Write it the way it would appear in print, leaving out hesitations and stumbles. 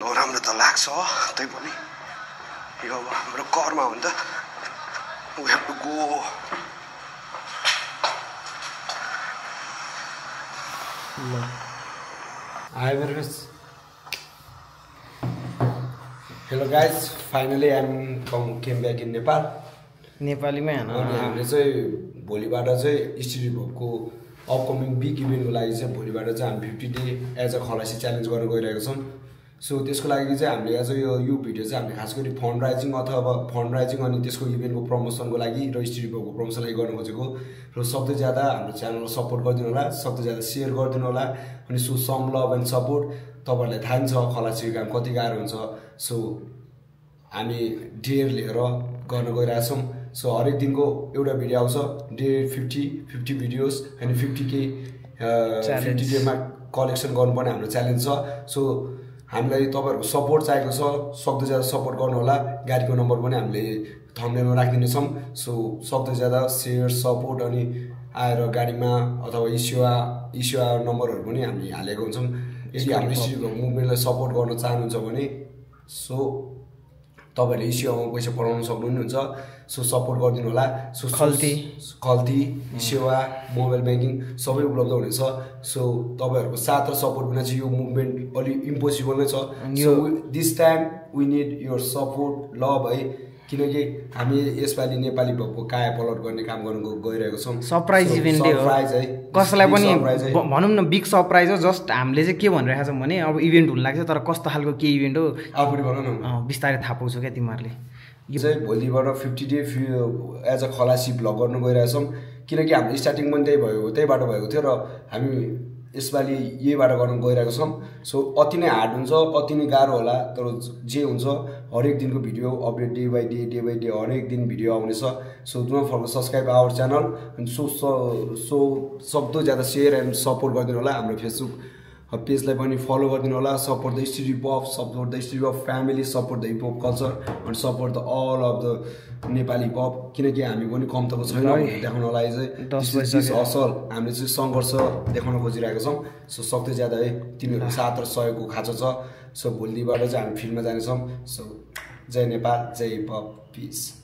राम्रो त लाग्छ तै पनि यो अब हाम्रो कर्म हो नि त we have to go Hi everyone. Hello guys, finally came back in Nepal. नेपालीमै हैन अनि हामीले चाहिँ भोलिबाट चाहिँ स्टडी भबको अपकमिङ बिग इभेन्टको लागि चाहिँ भोलिबाट चाहिँ हामी 50 डे एज अ खलासी च्यालेन्ज गर्न गइरहेको छौं। सो त्यसको लागि चाहिँ हामीले आज यो भिडियो चाहिँ हामीले खास गरी फन्ड राइजिङ अथवा फन्ड राइजिङ अनि त्यसको इभेन्टको प्रमोसनको लागि र स्टडी भबको प्रमोसन लागि गर्न खोजेको र सक्दो ज्यादा हाम्रो च्यानललाई सपोर्ट गरिदिनु होला, सक्दो ज्यादा शेयर गरिदिनु होला अनि so some love and support. तपाईहरुलाई थाहा छ खलासीको काम कति गाह्रो हुन्छ। सो हामी डेयर लिएर गर्न गइरहेछौं। सो हरेक दिनको एउटा भिडियो आउँछ, डे 50 भिडियोस अनि 50k 50 डेमा कलेक्सन गर्नुपर्ने हाम्रो च्यालेन्ज छ। सो हामीलाई तपाईहरुको सपोर्ट चाहिएको छ, सक्दो ज्यादा सपोर्ट गर्नु होला। गाडीको नम्बर पनि हामीले थम्बनेलमा राखिदिने छौं। सो सक्दो ज्यादा शेयर सपोर्ट अनि आएर गाडीमा अथवा इस्युआ नम्बरहरु पनि हामी हालेको हुन्छौं। यदि हाम्रो स्टडी मुभमेन्टलाई सपोर्ट गर्न चाहनुहुन्छ भने सो तपाईहरुले इस्युआमा पैसा पठाउन सक्नुहुन्छ। सो सपोर्ट गरिदिनु होला। सो खल्ती इस्युआ मोबाइल ब्याङ्किङ सबै उपलब्ध हुनेछ। सो तपाईहरुको साथ र सपोर्ट बिना चाहिँ यो मुभमेन्ट अलि इम्पोसिबल नै छ। So this time we need your support love है, किनकि हामी यसपालि नेपाली भबको काया पलट गर्ने काम गर्न गइरहेको छौं। सरप्राइज इभेन्ट हो, सरप्राइज है, कसैलाई पनि भनौं न बिग सरप्राइज हो। जस्ट हामीले चाहिँ के भनिरहेका छौं भने अब इभेन्ट हुन लाग्छ तर कस्तो खालको के इभेन्ट हो आफूले भनौं न, बिस्तारै थाहा पाउँछौ क्या तिमीहरुले। यो चाहिँ भोलिबाट 50 डे एज अ खलासी भ्लग गर्न गइरहेका छौं, किनकि हाम्रो स्टार्टिङ पनि त्यहीबाट भएको थियो र हामी यसपालि यहीबाट गर्न गइरहेको छौं। सो अति नै हार्ड हुन्छ, अति नै गाह्रो होला, तर जे हुन्छ हरेक दिनको video update day by day हरेक दिन भिडियो आउनेछ। So don't forget subscribe our channel and so सक्दो ज्यादा शेयर एन्ड सपोर्ट गरिदिनु होला। हाम्रो फेसबुक पेजलाई पनि फलो गरिदिनु होला। Support the study pop, support the study pop family, support the hip hop culture and support the all of the Nepali pop, किनकि हामी पनि कम्तको छैनौँ देखाउनको लागि चाहिँ असल हामीले चाहिँ सङ्घर्ष देखाउन खोजिरहेका छौँ। सो सक्दो ज्यादा है तिमीहरूको साथ र सहयोगको खाँचो छ। सो भोलिबाट चाहिँ हामी फिल्डमा जानेछौँ। सो जय नेपाल, जय हिप हप, पिस।